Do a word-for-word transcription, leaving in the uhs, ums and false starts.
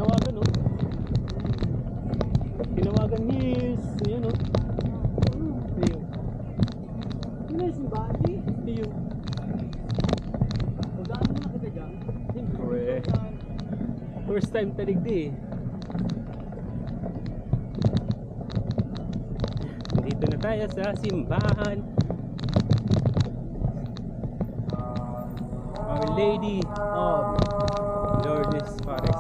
Tinawagan, oh. Tinawagan ni, yun, oh. Ayun. Yun na yung simbahan, eh. Ayun. Pagdaan mo na kita dyan. Siyempre, first time ta digdi, eh. Dito na tayo sa simbahan. Our Lady of Lourdes, Father